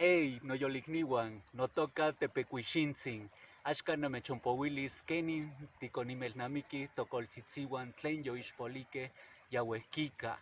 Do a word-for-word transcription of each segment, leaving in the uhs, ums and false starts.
Hey, noyolikniuan, notoka Tepekuixintsin. Axka namechonpouilis kenin tikonimelnamikij tokoltsitsiuan tlen yoixpolikej ya wejkika.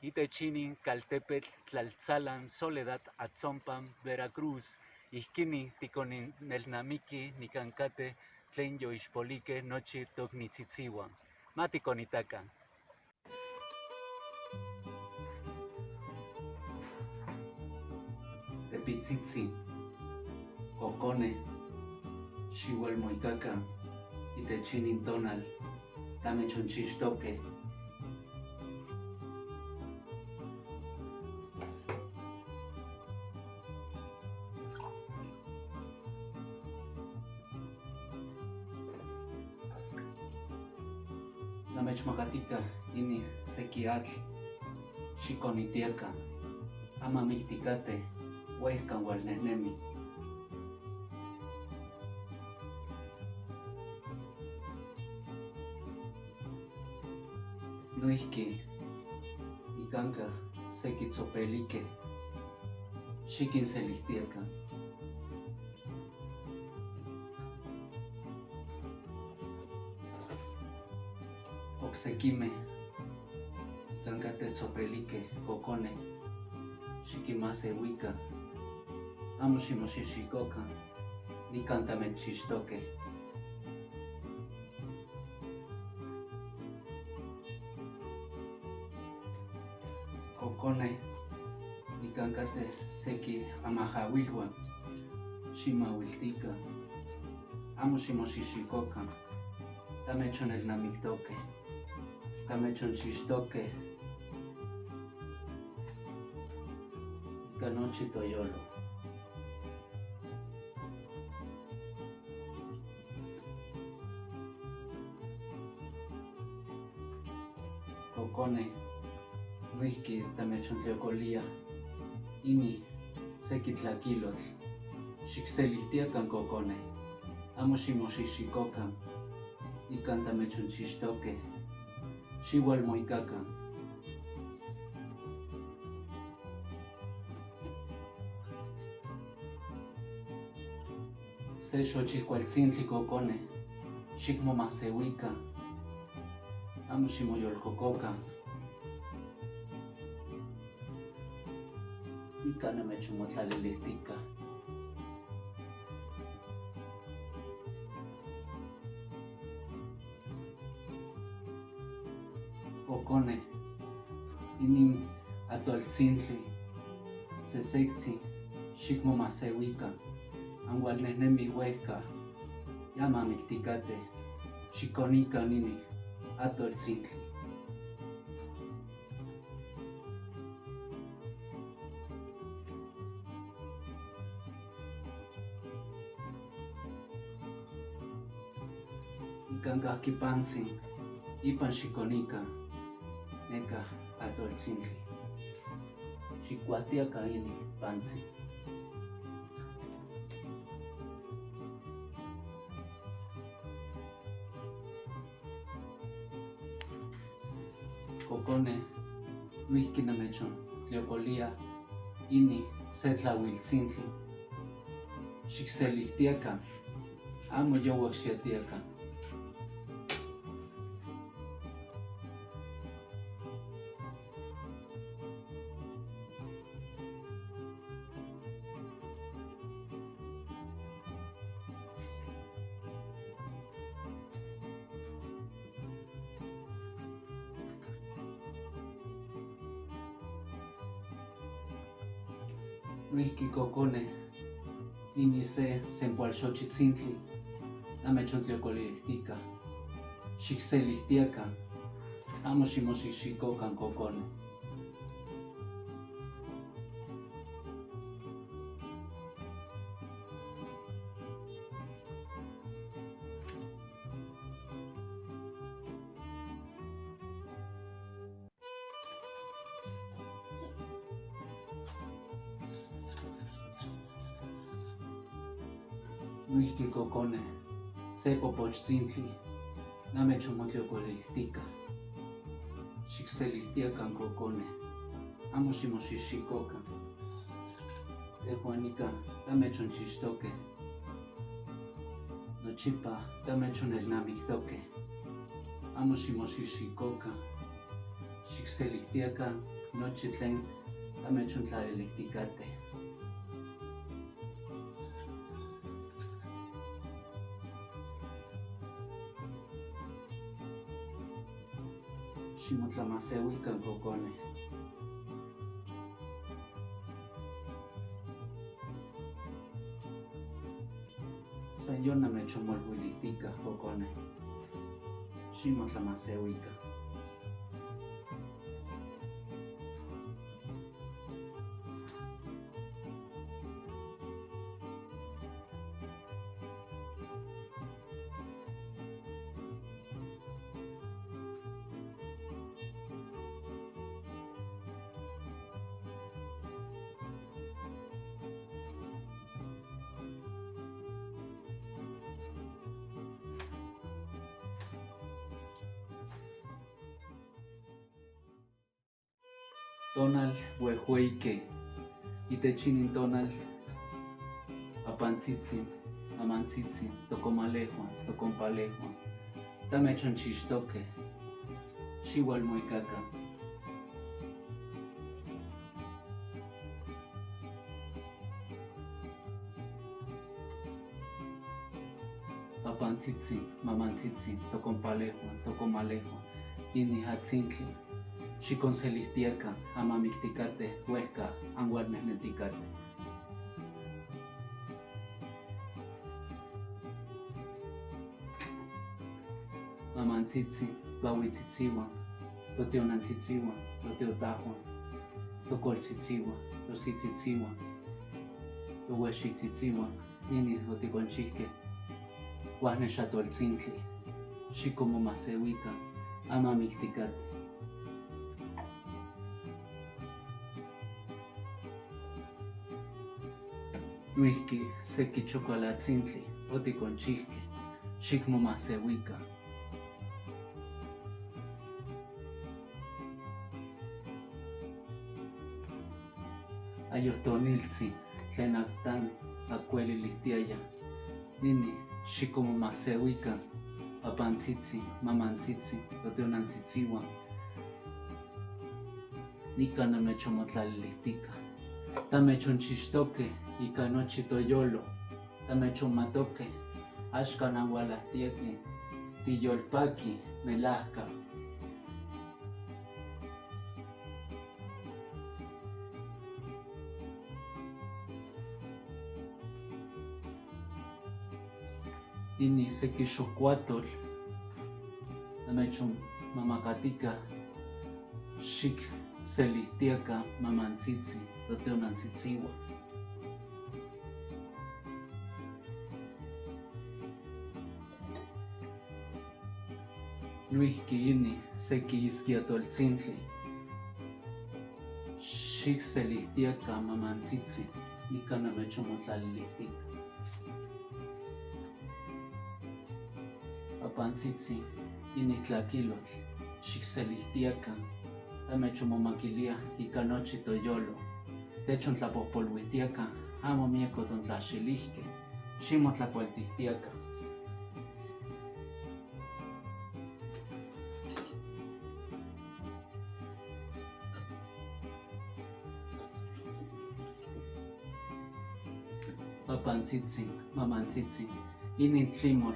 Itech inin kaltepetl Tlaltzalan Soledad Atzompan, Veracruz. Ijkinin tikonimelnamikij nikan katej tlen yoixpolikej nochi toknitsitsiuan. Ma tikonitakan. Tepitsitsin, kokone, xiualmuikakan itech inin tonal, tamechonchixtokej. Namechmakatika ini seki atl, xikonitiakan, amamiktikatej, wejkan walnejnemi. Noijki, nikanka seki tsopelikej, xikinselijtiakan. Oksekimej, nikan katej tsopelikej, kokone, xikinmaseuikan, amo ximoxixikokan, nikan tamechixtokej. Kokone, nikan katej seki amajauilwan, ximauiltikan, amo ximoxixikokan, tamechonelnamiktokej, tamechonchixtokej ika nochi toyolo. Kokone, noijki tamechontliokolia ini seki tlakilotl. Xikselijtiakan kokone, amo ximoxixikokan, nikan tamechonchixtokej, xiualmuikakan. Se xochikualtsintli kokone, xikmomaseuikan, amo ximoyolkokokan, ika namechonmotlalilijtika. Kokone, inin atoltsintli sesektsin, xikmomaseuikan, anwalnejnemij wejka, ya mamiktikatej, xikonikan inin atoltsintli. Nikan kajki pantsin, ipan xikonikan nekaj atoltsintli. Xikuajtiakan inin pantsin. Kokone, noijki namechontliokolia ini se tlauiltsintli. Xikselijtiakan, amo youejxiatiakan. Noijki kokone, ini se sempoal xochitsintli, namechontliokolijtika. Xikselijtiakan, amo ximoxixikokan kokone. Noijki kokone, se popochtsintli, namechonmotliokolijtika. Xikselijtiakan kokone, amo ximoxixikokan. Tejuan ika tamechonchixtokej. Nochipa tamechonelnamijtokej. Amo ximoxixikokan. Xikselijtiakan nochi tlen tamechontlalilejtikatej. Ximotlamaseuikan kokonej. San yon namechonmoluilijtika kokonej. Ximotlamaseuikan. Tonal wehweyi kej. Itech inin tonal, papantsitsin, mamantsitsin, tokomalejuan, tokompalejuan, tamechonchixtokej. Xiualmuikakan. Papantsitsin, mamantsitsin, tokompalejuan, tokomalejuan, inin atsintli xikonselijtiakan, amamiktikatej wehka, anwalnejnentikatej. Mamantsitsin, wawitsitsiuan, totionantsitsiuan, totiotajuan, tokoltsitsiuan, tositsitsiuan, towexitsitsiuan, nini otikonchijkej, wahnex atoltsintli, xikomomajseuikan, amamiktikatej. Noijki seki chokolatsintli otikonchijkej, xikmomajseuikan. Ayojtoniltsin tlen aktan akuelilijtiaya, nini xikomomajseuikan, papantsitsin, mamantsitsin, totionantsitsiuan. Nikan namechonmotlalilijtika. Tamechonchixtokej ika nochi toyolo. Tamechonmatokej axka anwalajtiakej, tiyolpakij melajka. Ini seki xokuatol namechonmamakatika, xikselijtiakan, mamantsitsin, totionantsitsiuan. Noijki ini seki iskiatoltsintli, xikselijtiakan, mamantsitsin, ika namechonmotlalilijtika. Papantsitsin, ini tlakilotl, xikselijtiakan, tamechonmomakilia ika nochi toyolo. Techontlapojpoluijtiakan, amo miak otontlaxilijkej, ximotlakualtijtiakan. Papantsitsin, mamantsitsin, inin tlimol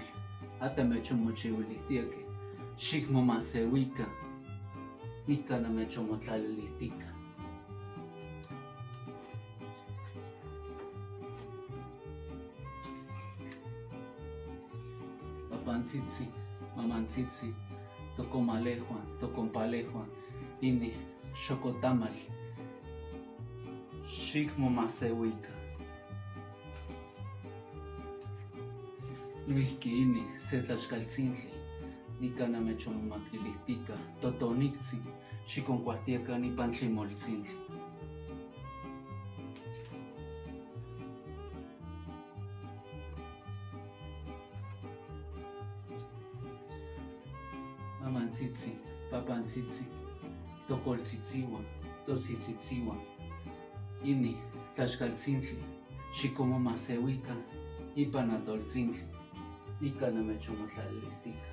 atamechonmochiuilijtiakej, xikmomajseuikan, ika namechonmotlalilijtika. Papantsitsin, mamantsitsin, tokomalejuan, tokompalejuan, ini xokotamal, xikmomajseuikan. Noijki ini se tlaxkaltsintli, ika namechonmomakilijtika, totoniktzin, xikonkuajtiakan ipan tlimoltsintli. Mamantsitsin, papantsitsin, tokoltsitsiuan, tositsitsiuan, ini tlaxkaltsintli, xikomomajseuikan ipan atoltsintli, nikan namechonmotlalilitika.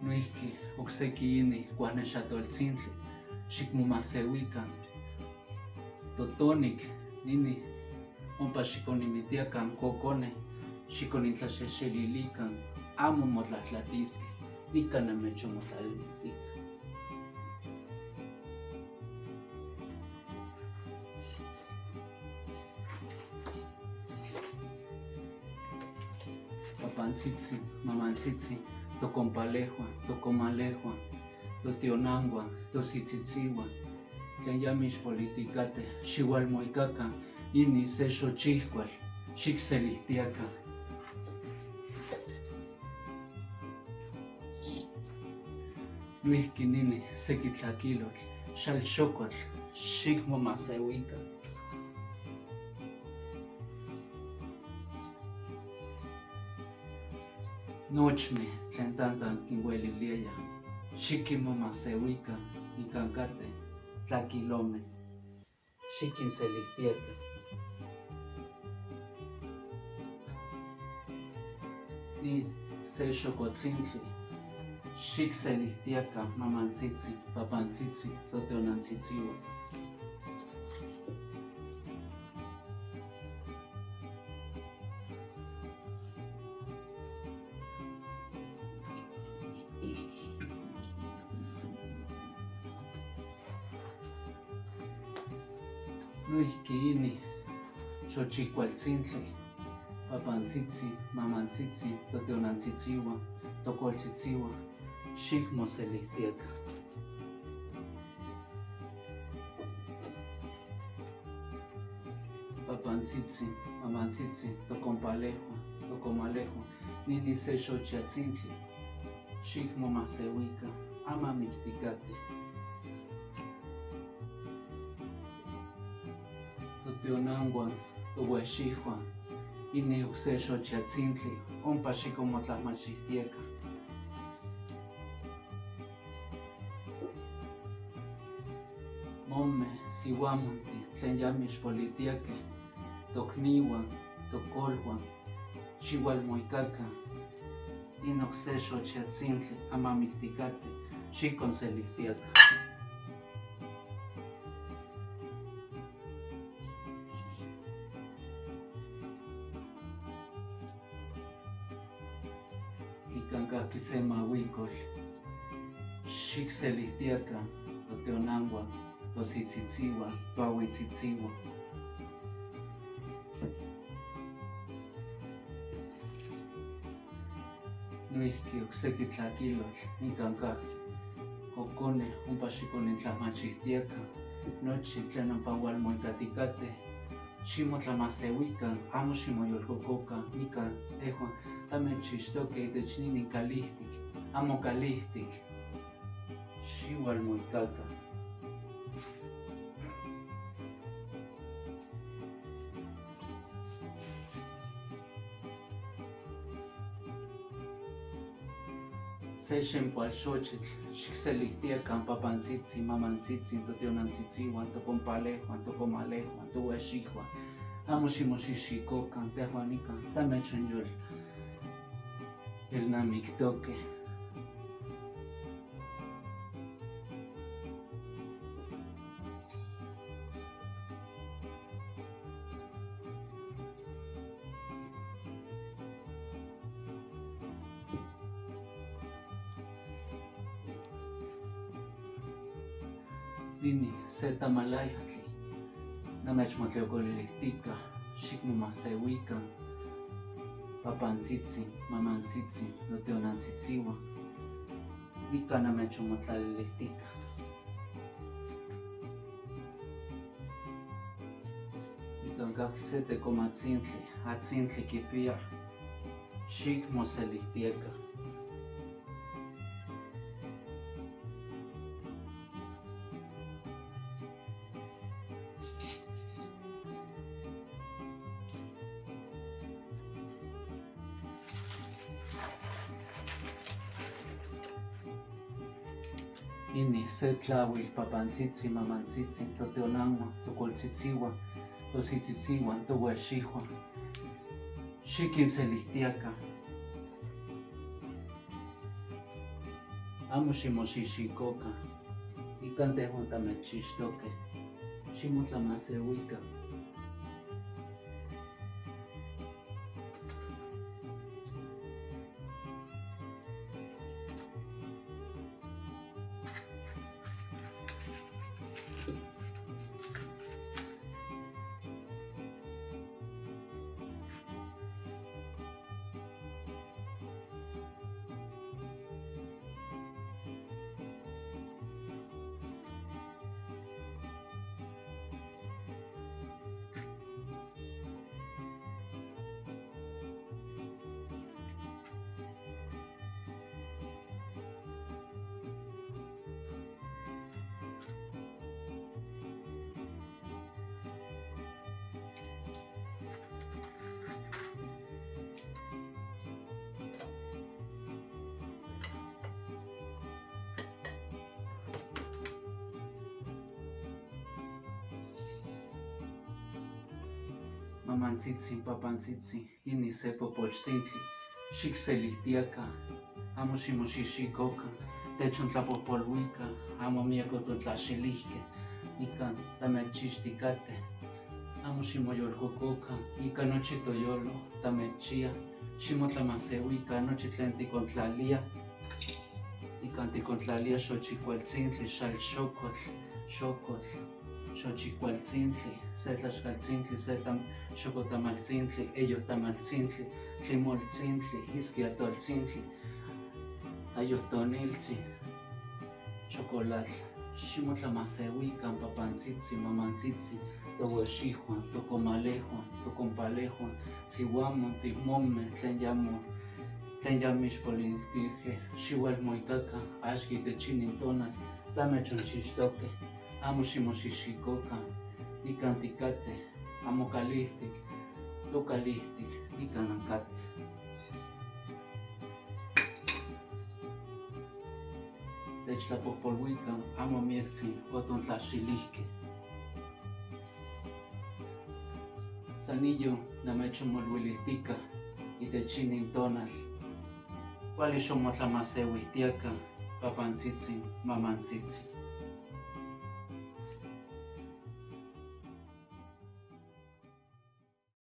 Noijki okseki ini kuajnexatoltsintli, xikmomajseuikan. Totonik nini ompa xikoninmitiakan kokone, xikonintlaxexelilikan, amo motlajtlatiskej, nikan namechonmotlalilitika. Papantsitsin, mamantsitsin, tokompalejuan, tokomalejuan, totionauan, tositsitsiuan, tlen ya mixpolitikatej, xiualmuikakan ini se xochijkual, xikselijtiakan. Noijki nini seki tlakilotl, xalxokotl, xikmomajseuikan. Nochmej tlen tantan kinweliliayaj, xikinmomajseuikan, nikan katej tlakilomej, xikinselijtiakan. Ni se xokotsintli, xikselijtiakan, mamantsitsin, papantsitsin, totionantsitsiuan. Noijki ini xochijkualtsintli, papantsitsin, mamantsitsin, totionantsitsiuan, tokoltsitsiuan, xikmoselijtiakan. Papantsitsin, mamantsitsin, tokompalejuan, tokomalejuan, nini se xochiatsintli, xikmomajseuikan, amamiktikatej. Totionauan, towexijuan, ini okse xochiatsintli, ompa xikonmotlajmachijtiakan. Momej siuamantij tlen ya mixpolitiakej, tokniuan, tokoluan, xiualmuikakan. In okse xochiatsintli, amamiktikatej, xikonselijtiakan. Nikan kajki se mauikotl, xikselijtiakan, totionauan, tositsitsiuan, toauitsitsiuan. Noijki okseki tlakilotl, nikan kajki kokonej, ompa xikonintlajmachijtiakan. Nochi tlen ompa ualmuikatikatej, ximotlamajseuikan, amo ximoyolkokokan, nikan tejuan tamechixtokej itech ninin kalijtik, amo kalijtik, xiualmuikakan. Se xenpual xochitl, xikselijtiakan, papantsitsin, mamantsitsin, totionantsitsiuan, tokompalejuan, tokomalejuan, towexijuan. Amo ximoxixikokan, tejuan nikan tamechonyol- yolnamiktokej. Nini se tamalayojtli, namechmotliokolilejtika, xikmomajseuikan, papantsitsin, mamantsitsin, notionantsitsiuan. Nikan namechonmotlalilejtika. Nikan kajki se tekomatsintli, atsintli kipia, xikmoselijtiakan. Ini se tlauil, papantsitsin, mamantsitsin, totionauan, tokoltsitsiuan, tositsitsiuan, towexiuan. Xikinselijtiakan. Amo ximoxixikokan. Ikan tejuan tamechixtokej. Ximotlamaseuikan. Mamantsitsin, papantsitsin, ini se popochsintli. Xikselijtiakan. Amo ximoxixikokan. Techontlapojpoluikan. Amo miak otontlaxilijkej. Ikan tamechixtikatej. Amo ximoyolkokokan. Ikan nochi toyolo tamechia. Ximotlamaseuikan nochi tlen tikontlaliaj. Ikan tikontlaliaj xochikualtsintli, xalxokotl, xokotl, xochikualtsintli, se tlaxkaltsintli, se tam-, xokotamaltsintli, eyotamaltsintli, tlimoltsintli, iskiatoltsintli, ayojtoniltsin, chokolatl. Ximotlamaseuikan, papantsitsin, mamantsitsin, towexiuan, tokomalejuan, tokompalejuan, siuamon, timomej, tlen yamo tlen ya mixpolintijkej, xiualmuikakan, axka itech inin tonal tamechonxixtokej, amo ximoxixikokan, ikan tikatej, amo kalijtik, tokalijtik, ikan ankatej. Techtlapojpoluikan, amo miaktsin otontlaxilijkej. San niyon namechonmoluilijtika itech inin tonal. Kuali xomotlamaseuijtiakan, papantsitsin, mamantsitsin.